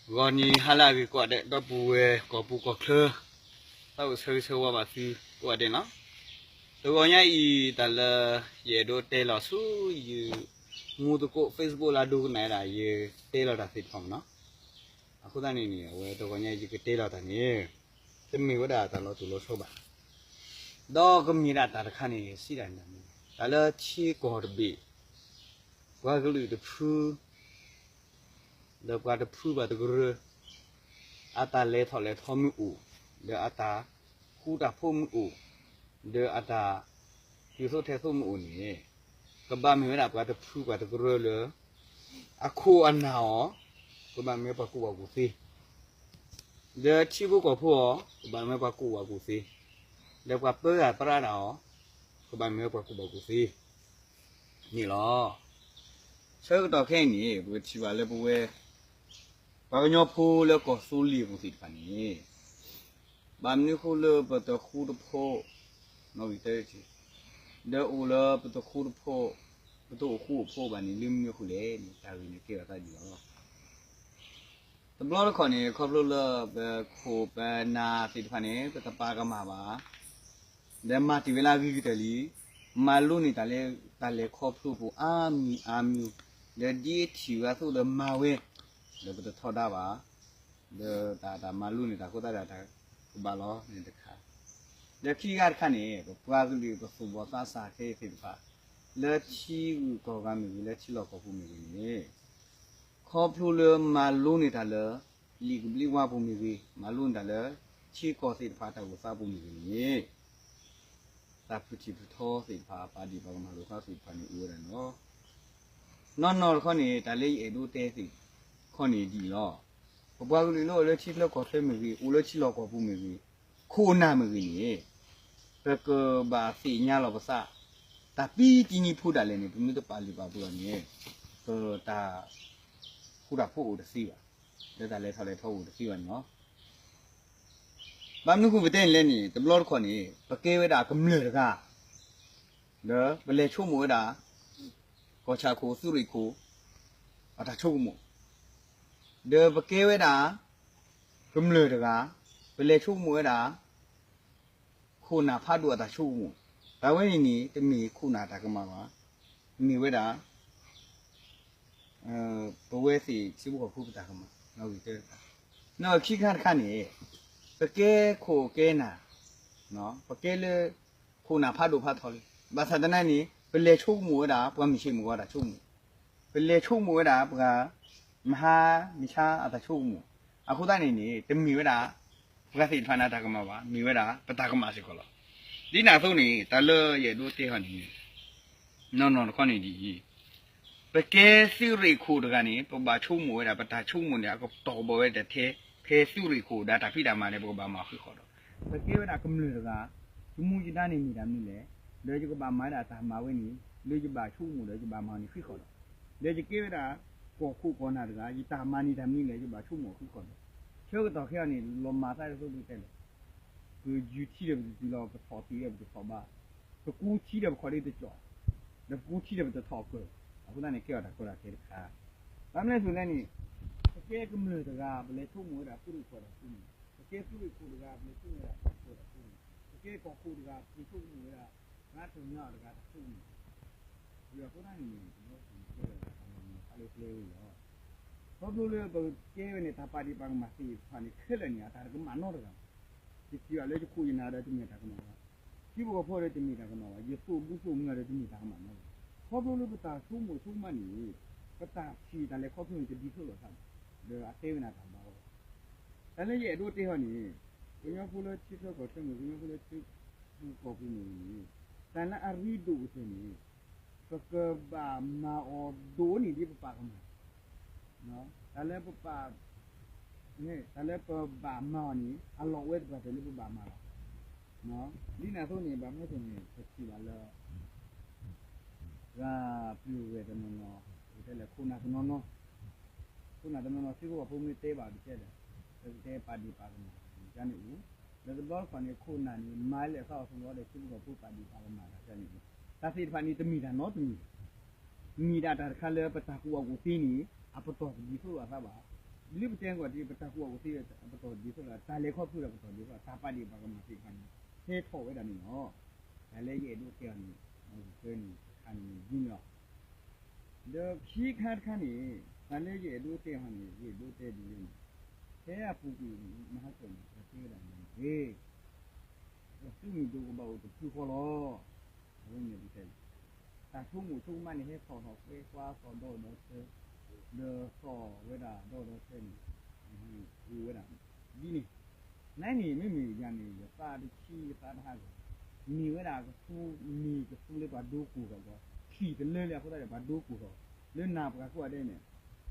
ဂီၤနံၤဟါလၢအဂ့ၤကိးဂၤဒဲး ဒီပုၢ်ဝဲၢ်ကိးပူၤကိးချၢ, သးအိၣ်ဆၢဂ့ၤဆၢဝါဘၣ်သုကိးဂၤဒဲးလီၤ. တဂီၤညါအံၤ တၢ်လၢယအဲၣ်ဒိးတဲလီၤဆူယမူသကိး Facebook လၢအဒိကနၣ်ဝဲဒၣ် ယတဲလီၤတၢ်သ့ၣ်တဖၣ်မ့ၢ်နီၤ. အဃိသတးန့ၣ်န့ၣ် အဝဲတဂီၤညါအံၤယကတဲလီၤတၢ်န့ၣ် တမ့ၢ်ဝဲဒၣ်တၢ်လီၤတိၢ်လီၤဆီဘၣ်. ဒီးကမ့ၢ်ဒၣ်တၢ်တခါန့ၣ် စံးဒၣ်န့ၣ် တၢ်လၢထံကီၢ်တဘ့ၣ် ပှၤကလုာ်တဖု ဒီးပှၤတဖုဘၣ်တကရၢ အတၢ်လဲၤထီၣ်လဲၤထီမ့ၢ်အိၣ်, ဒီးအတၢ်ဃူတၢ်ဖိးမ့ၢ်အိၣ်, ဒီးအတၢ်တုၤသိးထဲသိးမ့ၢ်အိၣ်န့ၣ် ကဘၣ်မ့ၢ်ဝဲဒၣ်ပှၤတဖုပှၤတကရၢလၢ အခိၣ်အနၢ်အီၤ ကဘၣ်မ့ၢ်ပှၤကူၣ်ဘၣ်ကူၣ်သ့, ဒီးထံဖိကီၢ်ဖိအီၤ ကဘၣ်မ့ၢ်ပှၤကူၣ်ဘၣ်ကူၣ်သ့, ဒီးပှၤပၢတၢ်ပြးတၢ်အီၤ ကဘၣ်မ့ၢ်ပှၤကူၣ်ဘၣ်ကူၣ်သ့ န့ၣ်လီၤ. ဆၢကတီၢ်ခဲအံၤန့ၣ် ပကထံၣ်ဘၣ်လၢပဝဲ ပှၤကညီဖိလၢကီၢ်သူလ့ၤပူၤသ့ၣ်တဖၣ်န့ၣ် ဘၣ်မနုၤဃိလၢပတဃူတဖိး နီၣ်ဂံၢ်တၢတထံၣ်, ဒီးအိၣ်လၢပတဃူတဖိး ပတအိၣ်ဃူအိၣ်ဖိးဘၣ်န့ၣ် လၢမနုၤအဃိလဲၣ်န့ၣ် တၢ်ဂ့ၢ်န့ၣ်ကဲထီၣ်သးဒ်အံၤလီၤ. တဘျီတခီၣ်န့ၣ် ခီဖျိလၢပခိၣ်ပနၢ်သ့ၣ်တဖၣ်န့ၣ် ပတပာ်ကမၣ်ဘၣ် ဒီးမၤတ့ၢ်ဝဲလၢအဂ့ၤကတၢၢ်လံ, မၤလိန့ၢ်တၢ်လၢတၢ်လဲၤခီဖျိပူၤအါမံၤအါမံၤ, ဒီးဒ်ထံၣ်ဝဲအသိးဒီးမၤဝဲ, ဒီးပတထီဒါဘၣ်, ဒီးတၢ်တၢ်မၤလိန့ၢ်တၢ်အဃိသတးဒီးတၢ်ကဘၣ်လီၤန့ၣ်တခါ, ဒီးခံဂၤတခါန့ၣ် ပပှၤကလုာ်ပသူၣ်ဘီၣ်သးစၢ်ခဲအံၤသ့ၣ်တဖၣ် လၢထံဂုၤကီၢ်ဂၤမ့ၢ်ဂ့ၤ လၢထံလီၢ်ကီၢ်ပူၤမ့ၢ်ဂ့ၤန့ၣ် ခီဖျိလၢမၤလိန့ၢ်တၢ်လၢ လံာ်ကဘျံးဝါပူၤမ့ၢ်ဂ့ၤ, မၤလိန့ၢ်တၢ်လၢ ထံကီၢ်သ့ၣ်တဖၣ်တၢ်အိၣ်သးပူၤမ့ၢ်ဂ့ၤန့ၣ် တၢ်ဖုၣ်ထံၣ်ဖုၣ်ထီသ့ၣ်တဖၣ် ပာ်ဒ့ၣ်ပာ်ကမၣ်လိာ်သးသ့ၣ်တဖၣ်န့ၣ် အိၣ်ဝဲဒၣ်န့ၣ်လီၤ. နီၢ်နီၢ်တခီန့ၣ် တၢ်လၢယအဲၣ်ဒိးတဲသ့ၣ်တခီန့ၣ်ဒ်အံၤလီၤ. ပပှၤကလုာ်လၢအိၣ်လၢထံချၢကီၢ်ချၢမ့ၢ်ဂ့ၤ, အိၣ်လၢထံလီၢ်ကီၢ်ပူၤမ့ၢ်ဂ့ၤ, ခိၣ်နၢ်မ့ၢ်ဂ့ၤန့ၣ် ပကဘၣ်သ့ၣ်ညါလီၤပသး တၢ်ပံတံနံဖိဒၣ်လဲာ်န့ၣ် ပမ့ၢ်တပာ်လုၢ်ပာ်ပှ့ၤအီၤန့ၣ် ပတၢ်ဃူတၢ်ဖိးအိၣ်တသ့ဘၣ်, ဒီးတၢ်လဲၤထီၣ်လဲၤထီအိၣ်တသ့ဘၣ်န့ၣ်လီၤ. ဘၣ်မနုၤဃိပတဲန့ၣ်လဲၣ်န့ၣ် တဘျီတခီၣ်န့ၣ် ပကဲဝဲဒၣ်ကမျၢၢ်တဂၤ ဒီးပလဲၤဆိကမိၣ်ဝဲဒၣ် ကီၢ်ဆၣ်ခိၣ်သုးရ့ၣ်ခိၣ် အတၢ်ဆိကမိၣ်, ဒီးပကဲဝဲဒၣ် ကမျၢၢ်တဂၤ ပလဲၤဆိကမိၣ်ဝဲဒၣ် ခိၣ်နၢ်ဖးဒိၣ်အတၢ်ဆိကမိၣ်, တၢ်ဝဲန့ၣ်န့ၣ် တမ့ၢ်ခိၣ်နၢ်တၢ်ကမၣ်ဘၣ်, မ့ၢ်ဝဲဒၣ် ပဝဲသ့ၣ်ထံဖိကီၢ်ဖိပတၢ်ကမၣ်, နီၢ်ခံခါတခါန့ၣ် ပကဲခိၣ်ကဲနၢ်, ပကဲလၢ ခိၣ်နၢ်ဖးဒိၣ်ဖးထီလံ, ဘၣ်ဆၣ်သနာ်န့ၣ် ပလဲၤဆိကမိၣ်ဝဲဒၣ် ပှၤမုၢ်ဆ့ၣ်မုၢ်ဂီၤတၢ်ဆိကမိၣ်, ပလဲၤဆိကမိၣ်ဝဲဒၣ် ပှၤ မဟါမုၢ်ဆါအတၢ်ဆိကမိၣ်, အဃိသတးန့ၣ်န့ၣ် တမ့ၢ်ဝဲဒၣ် ပှၤသ့ၣ်တဖၣ်န့ၣ်တၢ်ကမၣ်ဘၣ်, မ့ၢ်ဝဲဒၣ် ပတၢ်ကမၣ်စ့ၢ်ကီးလီၤ. ဒ်န့ၣ်အသိးန့ၣ် တၢ်လၢယအဲၣ်ဒိးတဲအီၤန့ၣ် နီၢ်နီၢ်တခီန့ၣ်ဒ်အံၤ, ပကဲသုးရ့ၣ်ခိၣ်တဂၤန့ၣ် ပဘၣ်ဆိကမိၣ်ဝဲဒၣ် ပတၢ်ဆိကမိၣ်န့ၣ် အကတီၢ်ဘၣ်ဝဲတထဲ ဖဲသုးရ့ၣ်ခိၣ်ဒီးတၢ်ဖံးတၢ်မၤန့ၣ် ပကဘၣ်မၤဃံးဃီၤဒီး ပကဲဝဲဒၣ်ကမျၢၢ်တဂၤ, ယမူယဒါန့ၣ်မ့ၢ်တၢ်မနုၤလဲၣ်, ဒီးယကဘၣ်မၤဝဲဒၣ်တၢ်မၤဝဲန့ၣ် လၢယဘၣ်ဆိကမိၣ်ဒီးယဘၣ်မၤန့ၣ်ဃံးဃီၤဒီး, ဒီးယကဲဝဲဒၣ် ကီၢ်ခိၣ်ကီၢ်နၢ်တဂၤ ယတၢ်မၤန့ၣ်တၢ်မနုၤလဲၣ် ယဘၣ်ဆိကမိၣ်ဃံးဃီၤဒီး, ဆၢကတီၢ်ခဲအံၤန့ၣ် လီၤမၢ်သးဒ်သိးပတဲလဲၣ် ပယူၤထံဒီးပတတုၤလီၤ ပထီၣ်သံဒီးပတထီၣ်ဘါ, ပကူထံဒီးပခီၣ်ဒ်တကၠီၣ်, ဒီးပကူထံဒီးပတထီၣ်ကၢၢ်, အဃိသတးန့ၣ် ကဲထီၣ်တၢ်ကီတၢ်ခဲတခါ, ဘၣ်မနုၤလဲၣ်န့ၣ်, ပကဲကမျၢၢ်တဂၤ ပလဲၤဆိကမိၣ်ဝဲဒၣ်သုးရ့ၣ်ခိၣ်တၢ်ဆိကမိၣ်, ပကဲသုးရ့ၣ်ခိၣ်တဂၤ ပလဲၤဆိကမိၣ်ဝဲဒၣ်သုးရ့ၣ်ခိၣ်တၢ်ဆိကမိၣ်, ပကဲကီၢ်ခိၣ်တဂၤ ပက့ၤဆိကမိၣ်ဝဲဒၣ် ပှၤတနီၤတဂၤတၢ်ဆိကမိၣ်, အဃိသတးန့ၣ်န့ၣ် ပကဲဝဲဒၣ်တၢ်လီၤမုၢ်ဖးလၢကျဲဝဲအံၤလီၤ. ခီဖျိလၢပကဲဝဲန့ၣ် တၢ်ပာ်ဒ့ၣ်ပာ်ကမၣ်သ့ၣ်တဖၣ်န့ၣ် ခဲလၢာ်န့ၣ် အတၢ်တကမၣ်နီတဂၤဘၣ်. ယထံၣ်ဘၣ်လၢယခိၣ်ယနၢ်ဒီးတမ့ၢ်တၢ်ကမၣ်ဘၣ်, ထံဖိကီၢ်ဖိဒီးတမ့ၢ်တၢ်ကမၣ်ဘၣ်, ယသိၣ်ဒူသိၣ်မုၢ်ဒီးတမ့ၢ်တၢ်ကမၣ်နီတဂၤဘၣ်. ခီဖျိလၢပတၢ်ဆိကမိၣ်ဆိကမးန့ၣ် ပတၢ်ထံၣ်တၢ်လဲၤခီဖျိန့ၣ် တဒ်သိးလိာ်သးဘၣ်, ဒီးအတဲဝဲန့ၣ်တၢ်ဘၣ်အီၤ တၢ်လၢယအဲၣ်ဒိးတဲအီၤန့ၣ်, ကညီဖိလၢထံချၢကီၢ်ချၢမ့ၢ်ဂ့ၤ, ကညီဖိလၢထံပူၤကီၢ်ပူၤမ့ၢ်ဂ့ၤန့ၣ်, တၢ်လၢအရ့ဒိၣ်ကတၢၢ်န့ၣ်, ပကဘၣ်မၤအီၤဒိၣ်န့ၢ်ဒ်ပပာ်ကမၣ်, တၢ်လၢပပာ်, တၢ်လၢပဘၣ်မၤအီၤန့ၣ် အလီၢ်အိၣ်ဝဲသပှၢ်တၢၢ်လၢပဘၣ်မၤလီၤ. ဒ်န့ၣ်အသိးန့ၣ် ဘၣ်မနုၤအဃိန့ၣ် ပထံၣ်ဘၣ်လၢ ပှၤပျုၢ်ဂဲၤတနီၤနီၤ, ပကတဲလဲၣ်ခိၣ်နၢ်တနီၤနီၤ, ခိၣ်နၢ်တနီၤနီၤ ထံဖိကီၢ်ဖိမ့ၢ်တဲဘၣ်ပတဲလဲၣ်, ပကတဲပာ်ဒ့ၣ်ပာ်ကမၣ်န့ၣ်အိၣ်, ဒီးတဘျီတခီၣ်န့ၣ် ခိၣ်နၢ်န့ၣ် မၤလဲၣ်သးအီၤသလီဒီး ထံဖိကီၢ်ဖိပာ်ဒ့ၣ်ပာ်ကမၣ်တၢ်န့ၣ်အိၣ်, တၢ်သ့ၣ်တဖၣ်န့ၣ် တမ့ၢ်တၢ်နီတမံၤ, မ့ၢ်ဒၣ်တၢ်တခါလၢပတၢ်ကူၣ်ဘၣ်ကူၣ်သ့န့ၣ် အပတီၢ်တဒ်သိးလိာ်သးဘၣ်, လၢပတဲကီးဒ် ပတၢ်ကူၣ်ဘၣ်ကူၣ်သ့ ပတီၢ်ဒ်သိးဒီး တၢ်လဲၤခီဖျိဒီးပတီၢ်ဒ်သိး တၢ်ပာ်ဒ့ၣ်ပှၤကမၤသ့ၣ်တဖၣ်န့ၣ် ဟဲထီၣ်ဝဲဒၣ်န့ၣ်လီၤ. တၢ်လၢယအဲၣ်ဒိးတဲအီၤန့ၣ် အဝဲန့ၣ် တခါန့ၣ်ဒ်န့ၣ်လီၤ. ဒီးခံခါတခါန့ၣ် တၢ်လၢယအဲၣ်ဒိးတဲအီၤန့ၣ် ယအဲၣ်ဒိးတဲဒ်လဲၣ်န့ၣ် ဖဲအပူၤကွံာ်မဟါကီၢ်န့ၣ် ပှၤတဲဝဲဒၣ်န့ၣ် သုးမုၢ်ဒိၣ်ကဘၣ်အိၣ်တဖုဃီလီၤ. အဝဲန့ၣ်ဒ်လဲၣ် တၢ်ဆိကမိၣ်ဆိကမးန့ၣ် ဟဲထီၣ်ထီၣ်ကွဲကွၢ်သီၣ်ဒီဒီဆၢ ဒီးသီၣ်ဝဲဒၣ်ဒီဒီဆၢန့ၣ် အိၣ်ဝဲဒၣ်ဒ်န့ၣ် နန့ၣ် မ့မ့ၢ်ယၤန့ၣ် ယသးတဆံယသးတဟးဂီၤ မ့ၢ်ဝဲဒၣ်ကသူ မ့ၢ်ကသူလၢပှၤဒိကိၢ်ထီၣ်ကီး ထံၣ်တလၢလၢအဃိသတးဒီး ပှၤဒိကိၢ်ထီၣ် လၢနၤပှၤကိးဂၤဒဲးန့ၣ်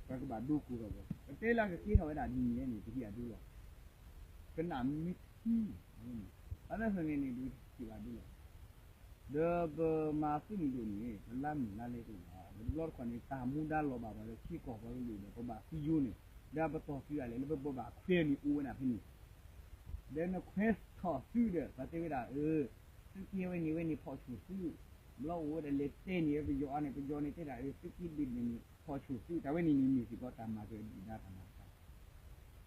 ပှၤကဘၣ်ဒိကိၢ်ထီၣ်ကီး ကတဲလၢကက့ၤထီၣ်ဝဲဒၣ်ဒ်န့ၣ်န့ၣ် ပဟံၣ်အဒိလီၤ. ကနၣ်မ့ၢ်ထံ ဘၣ်သ့ၣ်သ့ၣ်န့ၣ်န့ၣ် ဒုးထံၣ်ဘၣ်ဒိလီၤ. ဒီးပမၤသုးမုၢ်ဒိၣ်န့ၣ် ပလါမုၢ်လါလဲတအိၣ်ဘၣ်. ဒီးတဘျီတခီၣ်န့ၣ် တၢ်မူဒါလီၤဘၣ်ပှၤလၢထံကီၢ်ပှၤကလုာ်ဒီး ပဘၣ်သံယိန့ၣ် ဒီးပတီၢ်သံအလဲၣ်လၢပဘၣ်ခွဲးန့ၣ်အိၣ်ဝဲဒၣ်ဖဲန့ၣ် ဒီးနခွဲးထီၣ်သုဒီး ပှၤတဲဝဲဒၣ်အၢ သုက့ၤဝဲန့ၣ်ဝဲန့ၣ်ဖီၣ်ဆူၣ်သု ဘျီအိၣ်ဝဲဒၣ်လဲၤတဲန့ၣ် ပယီၤအီၤန့ၣ် ပယီၤန့ၣ်တဲဒၣ်အၢ သုက့ၤဒ်န့ၣ်န့ၣ် ဖီၣ်ဆူၣ်သု တၢ်ဝဲန့ၣ်န့ၣ်မ့ၢ်စ့ၢ်ကီးတၢ်မၤစၢၤဒုၣ်ဒါတၢ်မၤတခါ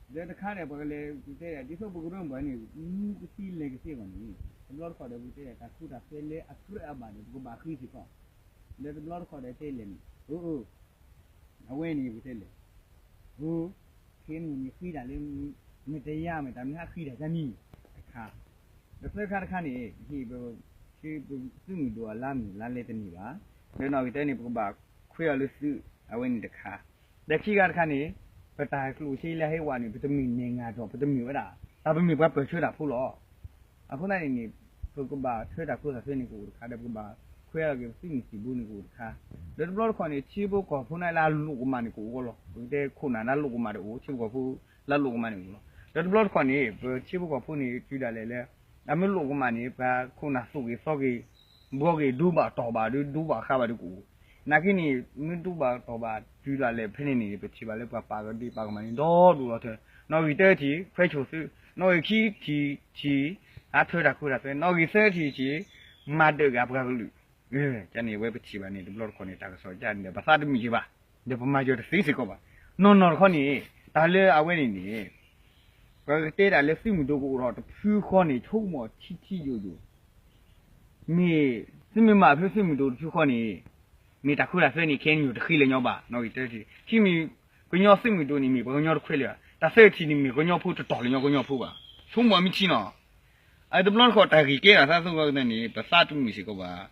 ဒီးတခါဒီး ပှၤကလဲၤတဲဒၣ် ဒ်သိးပကရၢမိၢ်န့ၣ် မူကသံလဲၤကသ့အဂီၢ်န့ၣ် တဘျီတခီၣ်ဒီး ပကတဲဒၣ် တၢ်ခိတၢ်သွဲလၢအကြၢးအဘၣ်ဒီး ပကဘၣ်ဃ့စ့ၢ်ကီး ဒီးတဘျီတခီၣ်ဒီးတဲလဲၣ်န့ၣ် အၢ အၢ အဝဲန့ၣ်ပကတဲလဲၣ် အၢ ခဲအံၤန့ၣ်ဃ့တၢ်လၢ မ့ၢ်တယါမ့ၢ်တၢ်မ့ၢ်ဟးဃ့တၢ်တၢ်မံၤ တခါ ဒီးသၢခါတခါန့ၣ် ဟ့ၣ်ပ သုးမုၢ်ဒိၣ်အလါမုၢ်လါလဲတန့ၢ်ဘၣ် ဒီးနီၣ်ဂံၢ်တၢန့ၣ် ပကဘၣ်ခွဲးအီၤလၢသုး အဝဲန့ၣ်တခါ ဒီးခံခါတခါန့ၣ် ပတၢ်ကျိၣ်စ့လၢဟဲဝဲန့ၣ် ပတမ့ၢ်နဲၣ်ငါဒီး ပတမ့ၢ်ဝဲဒၣ် တၢ်ပမ့ၢ်ပှၤပၢၢ်ဆၢတၢ်ဖိလီၤ. အဃိသတးန့ၣ်န့ၣ် ပကဘၣ်ထွဲတၢ်ခိတၢ်သွဲန့ၣ်ကအိၣ်တခါ ဒီးပကဘၣ်ခွဲးအီၤက့ၤပသုးမုၢ်သံၣ်ဘိန့ၣ်ကအိၣ်တခါ ဒီးတဘျီတခီၣ်န့ၣ် ထံဖိကီၢ်ဖိန့ၣ်လၢအလိၣ်ကမၣ်န့ၣ်ကအိၣ်ဂီၢ်လီၤ. ပကတဲခိၣ်နၢ်လၢအလိၣ်ကမၣ်န့ၣ်အိၣ် ထံဖိကီၢ်ဖိလၢအလိၣ်ကမၣ်န့ၣ်အိၣ်လီၤ. ဒီးတဘျီတခီၣ်န့ၣ် ပထံဖိကီၢ်ဖိန့ၣ် တုၤဒၣ်လဲာ်လၢ အမ့ၢ်လိၣ်ကမၣ်န့ၣ် ပှၤခိၣ်နၢ်သိၣ်ဂ့ၤသီဂ့ၤ ဘှီဂ့ၤ ဒိဘၣ်တီၢ်ဘၣ်ဒီး ဒိဘၣ်ဃးဘၣ်ဒီးကအိၣ် နာ်က့န့ၣ် မ့ၢ်ဒိဘၣ်တီၢ်ဘၣ်တုၤဒၣ်လဲာ်ဖဲန့ၣ်န့ၣ် ပထံၣ်ဘၣ်လၢပှၤပာ်ကဒ့ပာ်ကမၣ်န့ၣ် ဒီဒိၣ်လီၤထၢ နီၣ်ဂံၢ်တၢထံၣ် ခွဲးဆူၣ်သုး နီၣ်ဂံၢ်ခံထံၣ်ထံၣ် ဟးထွဲတၢ်ခိတၢ်သွဲ နီၣ်ဂံၢ်သၢထံၣ်ထံၣ် မၤဒၢးက့ၤအပှၤကလုာ် ကန့ၣ်အဝဲပထံၣ်ဘၣ်န့ၣ် တဘျီတခီၣ်န့ၣ် တၢ်ကစီၣ်ကန့ၣ်ဒီး ပသးတမုာ်က့ၤဘၣ် ဒီးပမၤစၢၤတသ့စ့ၢ်ကီးဘၣ်. နီၢ်နီၢ်တခီန့ၣ် တၢ်လၢအဝဲန့ၣ်န့ၣ် ပှၤကတဲတၢ်လၢသုးမုၢ်ဒိၣ်ကအိၣ်ထီၣ်တဖုဃီန့ၣ် ဆိကမိၣ်ထံထံယိာ်ယိာ် မ့ၢ်သုမ့ၢ်မၤဖဲသုးမုၢ်ဒိၣ်တဖုဃီန့ၣ် မ့ၢ်တၢ်ခိတၢ်သွဲန့ၣ် ခဲအံၤန့ၣ်တဃ့လၢၤညီဘၣ် နီၣ်ဂံၢ်တၢထံၣ် ခံမံၤ ကညီသုးမုၢ်ဒိၣ်န့ၣ် မ့ၢ်ပှၤကညီတခွဲးလၢၤဘၣ် တၢ်သၢထံၣ်န့ၣ် မ့ၢ်ကညီဖိတတီၤလၢၤညီကညီဖိဘၣ် ဆိကမိၣ်မ့ၢ်ထံနီၤ အတဘျီတခီၣ်တၢ်ဂ့ၢ်ကဲထီၣ်သးသိၣ်ဃီကသးန့ၣ် ပသးတမုာ်စ့ၢ်ကီးဘၣ်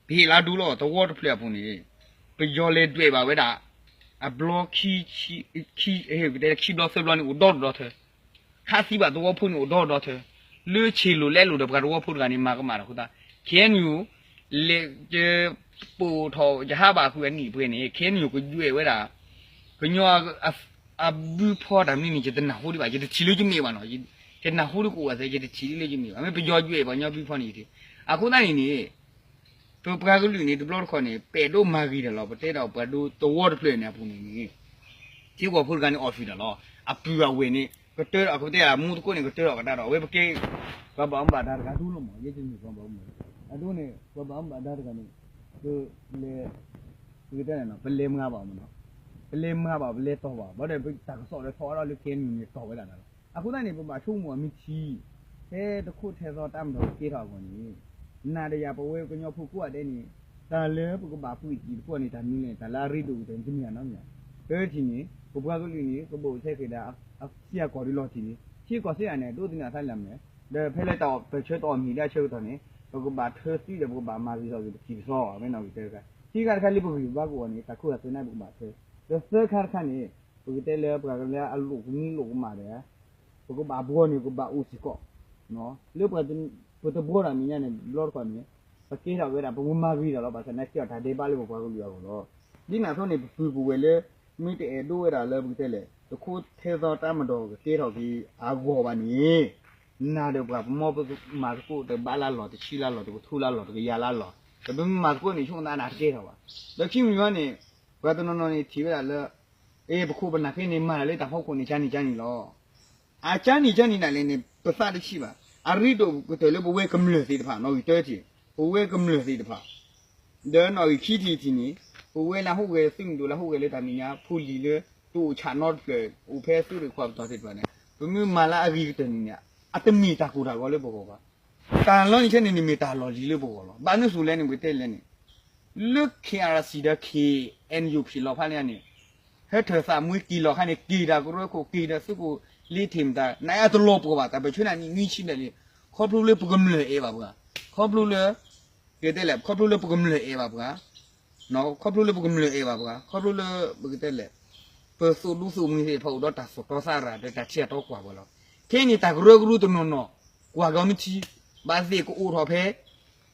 ပဟ့ၣ်လၢဒူလီၤ သဝီတဖျၢၣ်အပူၤန့ၣ် ပယီၤလဲၤဒွဲၣ်ဘၣ်ဝဲဒၣ် အဘျီခံ ခံ ပတဲခံဘျီသၢဘျီန့ၣ် အိၣ်ဒီဒူၣ်ဒီထၢ ခးသံဘၣ်သဝီဖိန့ၣ်အိၣ်ဒီဒူၣ်ဒီထၢ လၢဆ့ၣ်လိၣ်လဲလိာ်ဒီးပှၤသဝီဖိတဂၤန့ၣ် မၤကမၣ်တၢ်အဃိသတး ခဲအံၤန့ၣ် လဲၤ ပိာ်ထီၣ်ယဟးဘၣ်ဃုာ်အနံၣ်ပှဲၤန့ၣ် ခဲအံၤန့ၣ် ကယွဲၢ်ဝဲဒၣ် ကညီ အဘုဖီတၢ်မနုၤန့ၣ် ယတနၢ်ဟူဒံးဘၣ် ယတထံၣ်လၢယမဲာ်ဘၣ်နီၤ ယတနၢ်ဟူလၢကအိၣ်အသး ယတထံၣ်လၢယမဲာ်ဘၣ် မ့ၢ်ပယီၤယွဲၢ်ပှၤကညီဘုဖီန့ၣ်ယထံၣ် အဃိသတးန့ၣ်န့ၣ် ပပှၤကလုာ်န့ၣ် တဘျီတခီၣ်န့ၣ် ပဲာ်ဒိၣ်မၤဂ့ၤတၢ်လီၤ ပတဲဒီးပှၤဒိသဝီတဖျၢၣ်န့ၣ်အပူၤန့ၣ်န့ၣ် ထံဖိကီၢ်ဖိတဂၤန့ၣ်အီၣ်သံးတၢ်လီၤ အပုၢ်အဝဲၢ်န့ၣ် ကတၢၢ်ဒီး အကတဲမူသကိးန့ၣ် ကတၢၢ်ဒီးကဒါဒီး အဝဲပကဲ ပှၤဘၣ်မူဘၣ်ဒါတဂၤဒိလီၤမး ယဲယမ့ၢ်ပှၤဘၣ်မူဘၣ်ဒါ အဒိန့ၣ် ပှၤဘၣ်မူဘၣ်ဒါတဂၤန့ၣ် ပလဲၤ ပကတဲန့ၣ်နီၤ ပလဲၤမၤဘၣ်မးနီၤ ပလဲၤမၤဘၣ် ပလဲၤတီၢ်ဘၣ် ဘၣ်ဒီးတၢ်ကစီၣ်ဒီးထီၣ်ဝဲဒၣ်လၢ ခဲအံၤန့ၣ် တီၢ်ဝဲဒၣ်တၢ်လီၤ အဃိသတးန့ၣ် ပဘၣ်ဆိကမိၣ်အမ့ၢ်ထံ ဖဲတခိၣ်ထဲသိးတၢ်မၤဒီးကဲထီၣ်အဂီၢ်န့ၣ် နၤဒီးယၤပဝဲကညီဖိကိးဂၤဒဲးန့ၣ် တၢ်လၢပကဘၣ်ပှ့ၤစံးတခိၣ်န့ၣ် တၢ်မနုၤလဲၣ် တၢ်လၢအရ့ဒိၣ်ကတၢၢ်န့ၣ် တမ့ၢ်နီတမံၤ တထံၣ်န့ၣ် ပပှၤကလုာ်န့ၣ် ကဘၣ်အိၣ်ဆဲက့ၤဒီး အထံအကီၢ်ဒ်လီၤတံၢ်န့ၣ် ထံကီၢ်စ့ၢ်ကီးန့ၣ် ဒိးသန့ၤအသးလၢအမဲာ် ဒီးဖဲလၢတၢ်ပၢၢ်ဆၢတအီၣ်မ့ၤလၢအဆၢကတီၢ်န့ၣ် ပကဘၣ်ထၢသုးဒီး ပကဘၣ်မၤဂ့ၤထီၣ်က့ၤပထံပကီၢ် အဝဲနီၣ်ဂံၢ်တၢတခါ ခံခါတခါလၢပဂံၢ်ပဘါကအိၣ်န့ၣ် တၢ်ခိတၢ်သွဲန့ၣ် ပကဘၣ်ထွဲ ဒီးသၢခါတခါန့ၣ် ပကတဲလၢပှၤကညီအလိၣ်ကမံလိၣ်ကမၣ်ဒီး ပကဘၣ်ဘှီန့ၣ် ပကဘၣ်အိၣ်စ့ၢ်ကီး လၢပတဘှီတၢ်မဲာ်ညါန့ၣ် ဘျီတခီၣ်န့ၣ် ပကဲထီၣ်ဝဲဒၣ် ပကမၤဂ့ၤတၢ်လီၤ ဘၣ်ဆၣ်သနာ်က့အီၤတၢ်ဒဲးဘးလၢပပှၤကလုာ်အဂီၢ်လီၤ. ဒ်န့ၣ်အသိးန့ၣ် ပပုၢ်ပဝဲၢ်လၢ မ့ၢ်တအဲၣ်ဒိးဝဲဒၣ်လၢပကတဲလဲၣ် တခိၣ်ထဲသိးတၢ်မၤဒီးကကဲထီၣ်က့ၤအဂီၢ်ဘၣ်န့ၣ် နၤဒီးပှၤပမီၢ်ပမၤသကိးတဘးလၢလီၢ် တဆံလၢလီၢ် တကထိလၢလီၢ် တကယၤလၢလီၢ် ပမ့ၢ်မၤသကိးန့ၣ် ဆိကမိၣ်သးနၤတကဲထီၣ်ဘၣ်. ဒီးခံမံၤဝဲန့ၣ် ပှၤတနီၤနီၤန့ၣ်ထံၣ်ဝဲဒၣ်လၢ အ့ ပခိၣ်ပနၢ်ခဲအံၤန့ၣ် မၤတၢ်လၢတၢ်ဖီခိၣ်န့ၣ် ကန့ၣ်ကန့ၣ်လီၤ. အကန့ၣ်ကန့ၣ်ဒၣ်လဲာ်န့ၣ် ပသးတဆံးဘၣ်. အရ့ဒိၣ်ကတၢၢ်လၢပဝဲကမျၢၢ်သ့ၣ်တဖၣ် နီၣ်ဂံၢ်တၢတထံၣ် ပဝဲကမျၢၢ်သ့ၣ်တဖၣ် ဒီးနီၣ်ဂံၢ်ခံထံၣ်တထံၣ်န့ၣ် ပဝဲလၢဟူးဂဲၤသုးမုၢ်ဒိၣ်လၢဟူးဂဲၤလၢတၢ်မဲာ်ညါ ဖိလံၤလၢ တအိၣ်ဆးနီတဖျၢၣ် အိၣ်ဖဲသုးရ့ၣ်ခွါပတီၢ်သ့ၣ်တဖၣ်န့ၣ် ပမ့ၢ်မၤလၢအဂ့ၤကတၢၢ်န့ၣ်န့ၣ် အတမ့ၢ်တၢ်ကိၢ်တၢ်ဂီၤလၢပဂီၢ်ဘၣ်. တၢ်လီၤန့ၣ်ခဲန့ၣ်န့ၣ် မ့ၢ်တၢ်လီၢ်လံၤလၢပဂီၢ်လီၤ. ဘၣ်မနုၤအဃိလဲၣ်န့ၣ် ပတဲလဲၣ်န့ၣ် လၢ ခ့ၣ်အဲၣ်အၣ်စံၣ် ဒီး ခ့ၣ်အဲၣ်ယူၣ်ဖံၣ် လီၤဖးလၢညါန့ၣ် ဟဲထၢၣ်သးမွ့က့ၤလီၤခါန့ၣ် က့ၤတၢ်ကရၢခိၣ် က့ၤဒီးသုးခိၣ်လ့ထံၣ်မတၤ နအတလီၤပှီၢ်ဘၣ် တၢ်ပၢၢ်ဆၢနၤနံၣ်နွံဆံဘျဲၣ်လံ ခီဖျိလၢပကမျၢၢ်အဲၣ်ဘၣ်ပှၤ ခီဖျိလၢ ကတဲလဲၣ် ခီဖျိလၢပကမျၢၢ်အဲၣ်ဘၣ်ပှၤ ခီဖျိလၢပကမျၢၢ်အဲၣ်ဘၣ်ပှၤ ခီဖျိလၢ ပကတဲလဲၣ် ပသိၣ်ဒူသိၣ်မှံသ့ၣ်တဖၣ်အိၣ်ဒီးတၢ်သိၣ်တီသးရၤဒီးတၢ်ထံၣ်အတီကွၢ်ပှၤလီၤ. ခဲအံၤန့ၣ် တၢ်ကရၢကရိတနီၤနီၤ ကွၢ်ကီမ့ၢ်ထံ ဘၣ်သ့ၣ်ကအိၣ်ထီၣ်ဖဲ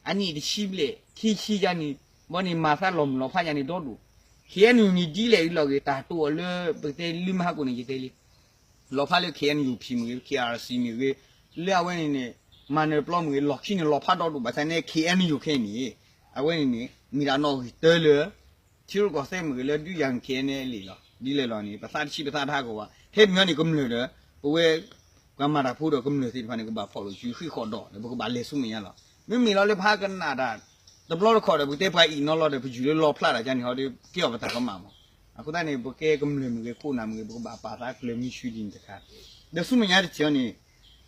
အနံၣ်တဆံဘျဲၣ် ခံဆံယါန့ၣ် ဘီန့ၣ်မၤသးလီၤမုၢ်လီၤဖးယါန့ၣ်ဒီဒူၣ် ခ့ၣ်အဲၣ်ယူၣ်န့ၣ်ဒ်လဲၣ်ဒ်လဲၣ်ဂ့ၤ တၢ်တိာ်အီၤလၢ ပကတဲလၢမဟါကိၣ်န့ၣ် ယတဲလံ လီၤဖးလၢ ခ့ၣ်အဲၣ်ယူၣ်ဖံၣ်မ့ၢ်ဂ့ၤ ခ့ၣ်အဲၣ်အၣ်စံၣ်မ့ၢ်ဂ့ၤ လၢအဝဲန့ၣ်န့ၣ် မၤနၢၤပျီမ့ၢ်ဂ့ၤ လီၢ်ခံန့ၣ်လီၤဖးဒီဒူၣ် ဘၣ်ဆၣ်န့ၣ် ခ့ၣ်အဲၣ်ယူၣ်ခဲအံၤန့ၣ် အဝဲန့ၣ်န့ၣ် မ့ၢ်ဒၣ်နီၣ်ဂံၢ်တၢလၢ ထံရူၢ်ကီၢ်သဲးမ့ၢ်ဂ့ၤ လၢဒုးယၤ ခ့ၣ်အဲၣ်ယူၣ်လံလီၤ. ဒ်လဲၣ်လီၤန့ၣ် ပသးတဆံးပသးတဟးဂီၤဘၣ် ထဲတမံၤန့ၣ် ကမျၢၢ်ဒီး ပဝဲ ပှၤမၤတၢ်ဖိဒီးကမျၢၢ်သ့ၣ်တဖၣ်န့ၣ် ကဘၣ်ဖီၣ်လိာ်စုဃံးဃီၣ်ဒီး ပကဘၣ်လဲၤဆူမဲာ်ညါလီၤ. မ့မ့ၢ်လီၤလၢပဟးကနၣ်တၢ် တဘျီတခီၣ်ဒီး ပကတဲပှၤအံၣ်နီၤလီၤဒီး ပယူၤလၢလီဖျးတၢ်ကန့ၣ်ဟီဒီး ကဲအီၤပတၢ်ကမၣ်မး. အဃိသတးန့ၣ် ပကဲကမျၢၢ်မ့ၢ်ဂ့ၤ ခိၣ်နၢ်မ့ၢ်ဂ့ၤ ပကဘၣ်ပာ်သးကျၢၤမံဆူဒ်န့ၣ်တခါ ဒီးဆူမဲာ်ညါတထံၣ်အီၤန့ၣ်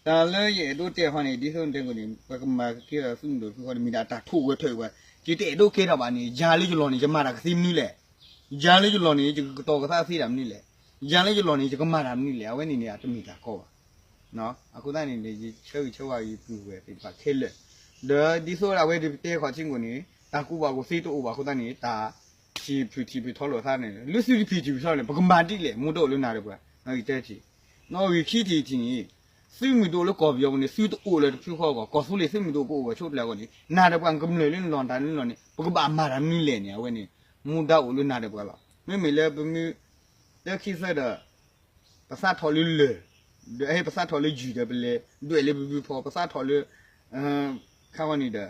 တၢ်လၢယအဲၣ်ဒိးတဲဟီန့ၣ် ဒ်သိးတဲကိၣ်န့ၣ် ပကမၤက့ၤဒီးသုးမုၢ်ဒိၣ်တဖုဃီန့ၣ် မ့ၢ်ဒၣ်တၢ်ထိၣ်ဝဲထၢၣ်ဝဲ ယတအဲၣ်ဒိးကဲထီၣ်ဘၣ်န့ၣ် ယၤလၢယလီၢ်န့ၣ် ယမၤတၢ်ကသ့မနုၤလဲၣ်. ယၤလၢယလီၢ်န့ၣ် ယကကတီၤကသးသ့တၢ်မနုၤလဲၣ်. ယၤလၢယလီၢ်န့ၣ် ယကမၤတၢ်မနုၤလဲၣ်. အဝဲန့ၣ်န့ၣ် အတမ့ၢ်တၢ်ကီဘၣ်. အဃိသတးန့ၣ် ယဆၢဂ့ၤဆၢဝါယပုၢ်ဝဲၢ်သ့ၣ်တဖၣ်ခဲလၢာ် ဒီးဒ်သိးဒၣ်ဝဲဒ်ပတဲခီၣ်ထံကိၣ်န့ၣ် တၢ်ကူဘၣ်ကူသ့တအိၣ်ဘၣ်အဃိသတးန့ၣ် တၢ်ထံၣ်ဖုၣ်ထံၣ်ဖုၣ်ထီလိာ်သးန့ၣ် လၢသုတထံၣ်ဖုၣ်ထံၣ်ဖုၣ်ထီန့ၣ် ပကမၤဒ်လဲၣ် မူတအိၣ်လၢနၤဒီးပှၤ နီၣ်ဂံၢ်တၢထံၣ် နီၣ်ဂံၢ်ခံထံၣ်တထံၣ်န့ၣ် သုးမုၢ်ဒိၣ်လၢကီၢ်ပယီၤပူၤန့ၣ် သုတအိၣ်လၢတဖုဃီအဂီၢ် ကီၢ်သူလ့ၤသုးမုၢ်ဒိၣ်ကအိၣ်ဝဲဆိးကျၢၤအဂီၢ်န့ၣ် နၤဒီးပှၤကမျၢၢ်လၢနလီၢ်တၢ်လၢနလီၢ်န့ၣ် ပကဘၣ်မၤတၢ်မနုၤလဲၣ်န့ၣ် အဝဲန့ၣ် မူဒါအိၣ်လၢနၤဒီးပှၤလီၤ. မ့မ့ၢ်လၢပမ့ၢ် တၢခံသၢဒီး ပသးထီၣ်လၢလၢၢ် ဒီးပသးထီၣ်လၢယုၢ်ဒီးပလဲၤဒွဲၣ်လၢပဘုဖီ ပသးထီၣ်လၢ ခါဝဲန့ၣ်ဒီး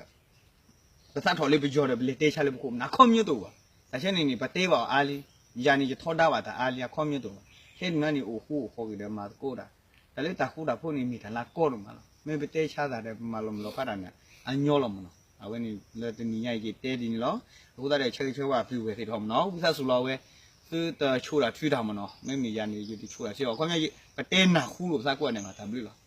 ပသးထီၣ်လၢပယီၤဒီးပလဲၤတဲဆါလၢပခိၣ်ပနၢ် အခီပညီတအိၣ်ဘၣ်. တၢ်ဆၢန့ၣ်န့ၣ် ပတဲဘၣ်အီၤအါလံ, ယၤန့ၣ် ယထီဒါဘၣ်တၢ်အါလံ အခီပညီတအိၣ်ဘၣ်. ခဲန့ၣ်န့ၣ် အိၣ်ဃူအိၣ်ဃီက့ၤဒီးမၤသကိးတၢ်, တၢ်လၢတၢ်ဃူတၢ်ဖိးန့ၣ် မ့ၢ်တၢ်လၢအကီဒိၣ်မးလီၤ. မ့ၢ်ပတဲဆါသးဒီး ပမၤလီၤမုၢ်လီၤဖးတၢ်န့ၣ် အညီလီၤမးနီၤ. အဝဲန့ၣ်လၢတနံၤညါအံၤက့ၤတဲဒ်န့ၣ်လီၤ. အဃိသတးဒီး ဆၢဂ့ၤဆၢဝါပုၢ်ဝဲၢ်သ့ၣ်တဖၣ်မးနီၤ, ဝံသးစူၤလီၤဝဲ သုတဆိၣ်တၢ်ထုတၢ်မးနီၤ. မ့မ့ၢ်ယၤန့ၣ် ယတဆိၣ်တၢ်ထုအီၤ ခီပညီ ပတဲနၢ်ဟူလိာ်ပသးကွၢ်န့ၣ်မး တၢ်ဘျုးလီၤ.